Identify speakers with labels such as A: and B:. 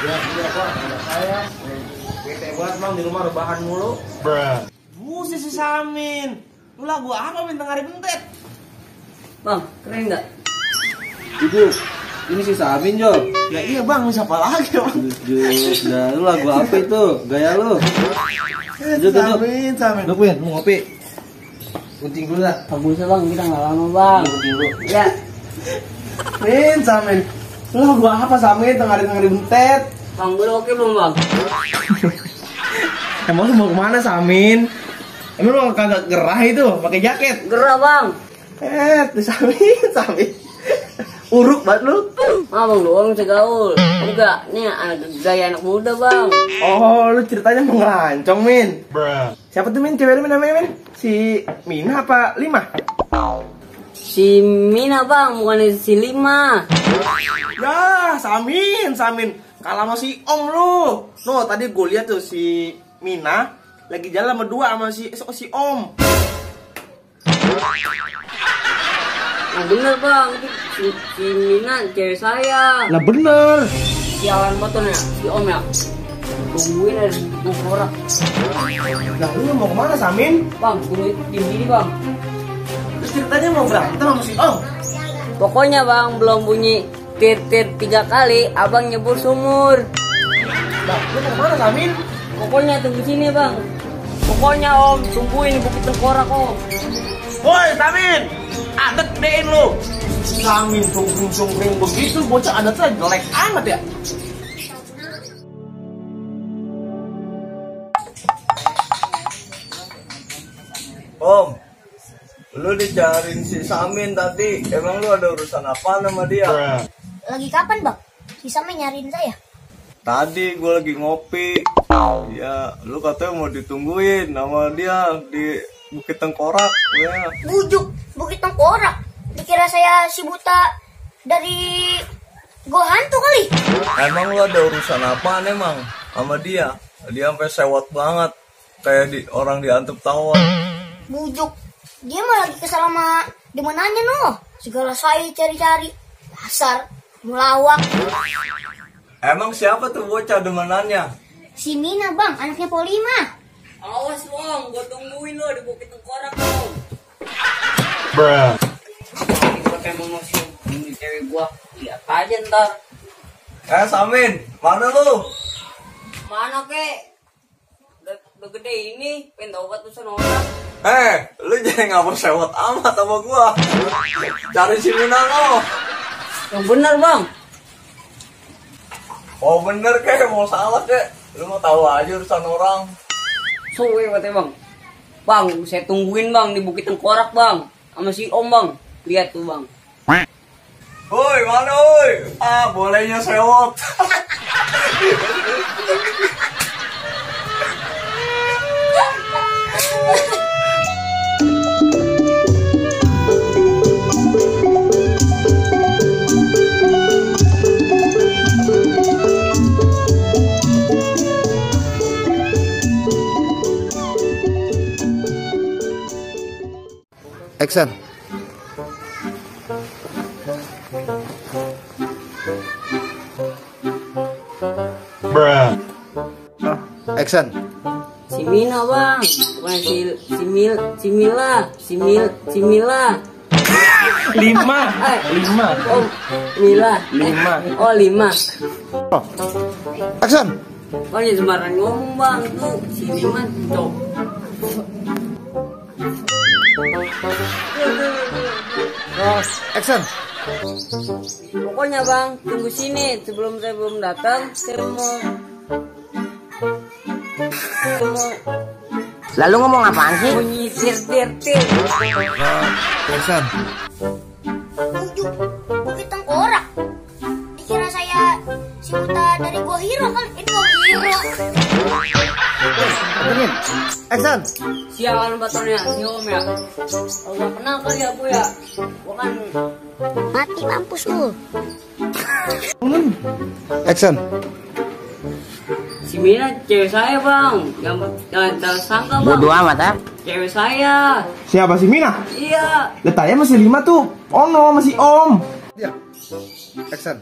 A: Ya, iya Pak, ada saya. Bete banget Bang, di rumah rebahan mulu.
B: Buset si Samin. Lu lagu apa bintang hari bentet?
C: Bang, keren nggak?
A: Ibu, ini si Samin Jo.
B: Ya iya Bang, siapa lagi Bang?
A: Jujur, dah lu lagu apa itu? Gaya lu.
B: Samin.
A: Lu Pin, lu ngopi. Gunting dulu dah.
C: Bagusnya bang, kita nggak lama bang.
A: Gunting dulu.
C: Ya,
B: Samin. Lu lagu apa Samin, tengah hari bentet?
C: bang, gue udah oke belum bang?
B: Emang lu mau kemana Samin? Emang lu kagak gerah itu, pakai jaket?
C: Gerah bang.
B: Samin. Uruk banget lu.
C: Bang doang segaul. Enggak, nih anak gaya anak muda bang.
B: Oh, lu ceritanya mau ngelancong, Min. Siapa tuh Min? Cewek lu namanya Min? Si Mina apa Lima?
C: Si Mina bang, bukan si Lima.
B: Ya, Samin. Kalah sama si Om lu. No, tadi gue lihat tuh si Mina lagi jalan berdua sama si Om.
C: Nah bener bang, si Mina cewek saya.
B: Lah bener.
C: Sialan motor ya, si Om ya. Tungguin ada di korak.
B: Nah, lu mau kemana Samin?
C: Bang, tunggu di sini bang.
B: Terus ceritanya mau berantem sama si Om.
C: Pokoknya bang, belum bunyi tir-tir 3 kali, abang nyebur sumur.
B: Nah, lu mau kemana Samin?
C: Pokoknya tunggu sini bang. Pokoknya Om, tungguin Bukit Tengkorak Om.
B: Woi Samin, adet gedein lu. Samin cungkring begitu, bocah adatnya jelek amat ya.
A: Om, lu dicariin si Samin tadi. Emang lu ada urusan apa sama dia?
D: Lagi kapan bang? Si Samin nyariin saya.
A: Tadi gue lagi ngopi. Ya, lu katanya mau ditungguin sama dia di Bukit Tengkorak. Ya.
D: Bujuk Bukit Tengkorak. Dikira saya si buta dari gua hantu kali.
A: Emang lu ada urusan apaan emang sama dia? Dia sampai sewot banget. Kayak orang diantep tawon.
D: Bujuk. Dia mah lagi kesal sama demenannya noh. Segala saya cari-cari. Dasar melawak.
A: Emang siapa tuh bocah demenannya?
D: Si Mina bang, anaknya Polima.
C: Awas Om, gue tungguin lo di Bukit Tengkorak Om. Gue emang masih ini cewek gua, lihat aja ntar.
A: Samin, mana lu?
C: Mana kek? Udah gede ini, pengen obat tulisan orang.
A: Lu jangan ngabur sewot amat sama gua. Cari si Mina lo.
C: Yang bener bang.
A: Oh bener kek, mau salah kek. Lu mau tahu aja urusan orang.
C: Suwe katanya bang. Bang, saya tungguin bang di Bukit Tengkorak bang. Sama si Om bang. Lihat tuh bang.
A: Woi, mana woi? Bolehnya sewot.
E: Action. Action.
C: Si Mina bang. Bukan si Mila.
B: Lima.
C: Oh, Mila.
B: Lima.
C: Oh, 5.
E: Action.
C: Bang ya sembarangan ngomong bang. Tuh si Lima cok.
E: Action.
C: Pokoknya bang, tunggu sini. Sebelum saya belum datang, saya mau.
F: Lalu ngomong apaan sih?
C: Bunyi tir.
E: Action.
D: Bujuk Bukit Tengkorak. Dikira saya si buta dari gua hero kan? Ini gua hero.
E: Begin. Action.
C: Sialan batonya, si Om ya. Kalau gak kenal kali aku ya. Gua kan
D: Mati mampus lu.
E: Action.
C: si Mina cewek saya bang. Jangan sangka bang.
F: Bodoh amat ah.
C: Cewek saya.
B: Siapa si Mina?
C: Iya.
B: Letanya masih 5 tuh. Ono masih Om.
E: Ya. Action.